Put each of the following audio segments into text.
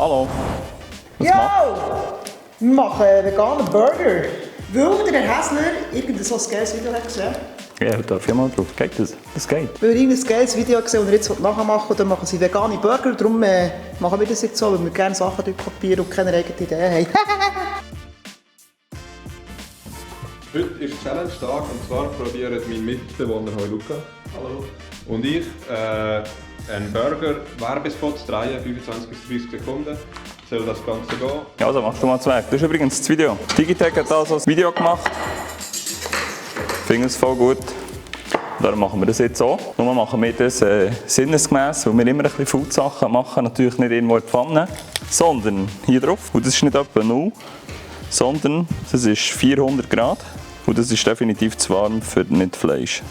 Hallo. Was Jo! macht? Wir machen veganen Burger. Weil der Herr Häsler irgendein so ein geiles Video hat gesehen. Ja, da darf ich mal drauf. Geht das? Das geht. Weil er irgendein geiles Video gesehen und er jetzt nachmachen will, dann machen sie vegane Burger. Darum machen wir das jetzt so, weil wir gerne Sachen kopieren und keine eigene Idee haben. Heute ist Challenge-Tag und zwar probieren mein Mitbewohner Luca hallo, und ich einen Burger-Werbespot zu drehen, 25 bis 30 Sekunden. Soll das Ganze gehen? Ja, also machst du mal zwei. Das ist übrigens das Video. Digitec hat also ein Video gemacht. Ich finde es voll gut. Darum machen wir das jetzt auch. Nur machen wir das sinnesgemäß, weil wir immer ein bisschen Food-Sachen machen. Natürlich nicht irgendwo in die Pfanne, sondern hier drauf. Und das ist nicht etwa 0, sondern das ist 400 Grad. Und das ist definitiv zu warm für nicht Fleisch.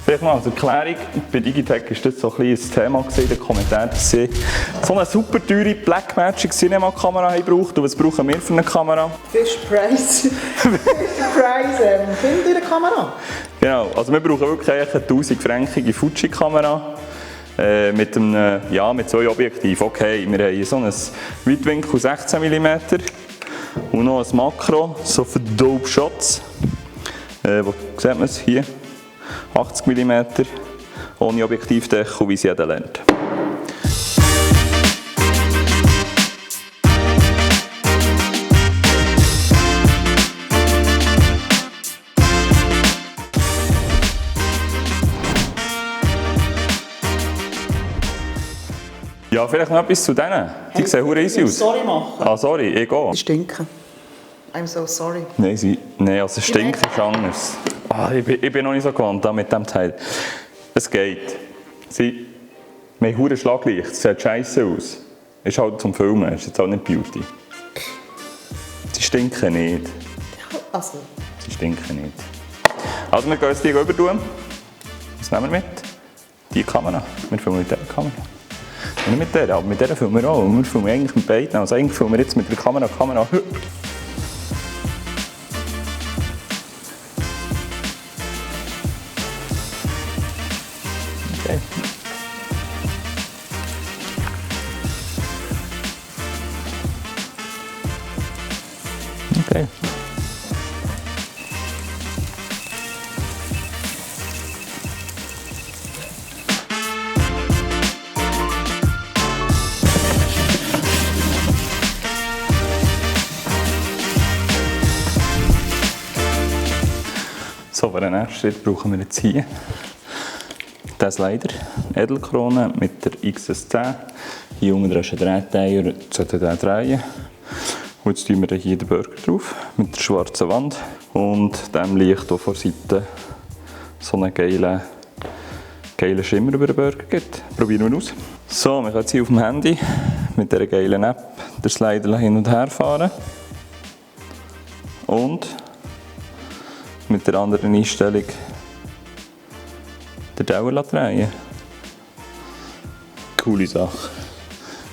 Vielleicht mal als Erklärung, bei Digitec war das so ein bisschen ein Thema in den Kommentaren, dass sie so eine super teure Blackmagic Cinema Kamera haben gebraucht. Und was brauchen wir für eine Kamera? Fish Price. Film in der Kamera. Genau, also wir brauchen wirklich eine 1000-fränkige Fuji-Kamera mit zwei Objektiven. Okay, wir haben so ein Weitwinkel 16 mm und noch ein Makro, so für Dope Shots. Wo sieht man es? Hier. 80 mm, ohne Objektivdeckel, wie es jeder lernt. Ja, vielleicht noch etwas zu denen. Die sehen verdammt easy aus. Sorry machen. Ah, sorry, ich gehe. Die stinken. I'm so sorry. Nein, also stinken ist anders. Ah, ich bin noch nicht so gewohnt mit diesem Teil. Es geht. Wir haben verdammt Schlaglicht, es sieht scheiße aus. Ist halt zum Filmen, ist jetzt auch nicht Beauty. Sie stinken nicht. Also. Sie stinken nicht. Also wir gehen jetzt die rüber tun. Was nehmen wir mit? Die Kamera. Wir filmen mit dieser Kamera. Nicht mit der, aber mit der filmen wir auch. Wir filmen eigentlich mit beiden. Also eigentlich filmen wir jetzt mit der Kamera. Okay. Okay. So, für den nächsten Schritt brauchen wir jetzt hier den Slider, Edelkrone mit der XS10. Hier unten ist ein Drehteiler, sollte den drehen. Und jetzt tun wir hier den Burger drauf mit der schwarzen Wand und dem Licht hier vor der Seite so einen geilen Schimmer über den Burger gibt. Probieren wir aus. So, wir können jetzt hier auf dem Handy mit dieser geilen App den Slider hin und her fahren. Und mit der anderen Einstellung den Dauer drehen. Coole Sache.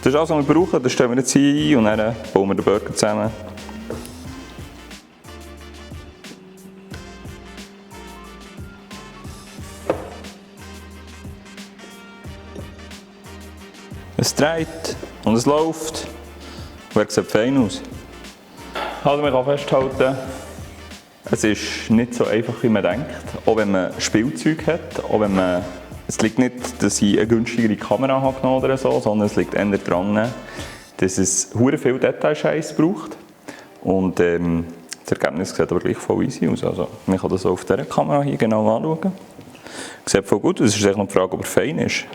Das ist alles, was wir brauchen. Das stellen wir jetzt hier ein und dann bauen wir den Burger zusammen. Es dreht und es läuft. Und er sieht fein aus. Also man kann festhalten, es ist nicht so einfach, wie man denkt. Auch wenn man Spielzeug hat, es liegt nicht, dass ich eine günstigere Kamera habe genommen oder so, sondern es liegt eher daran, dass es sehr viel Detailscheiß braucht. Und das Ergebnis sieht aber gleich voll easy aus. Also, man kann das auch auf dieser Kamera hier genau anschauen. Sieht voll gut aus. Es ist eigentlich noch die Frage, ob er fein ist.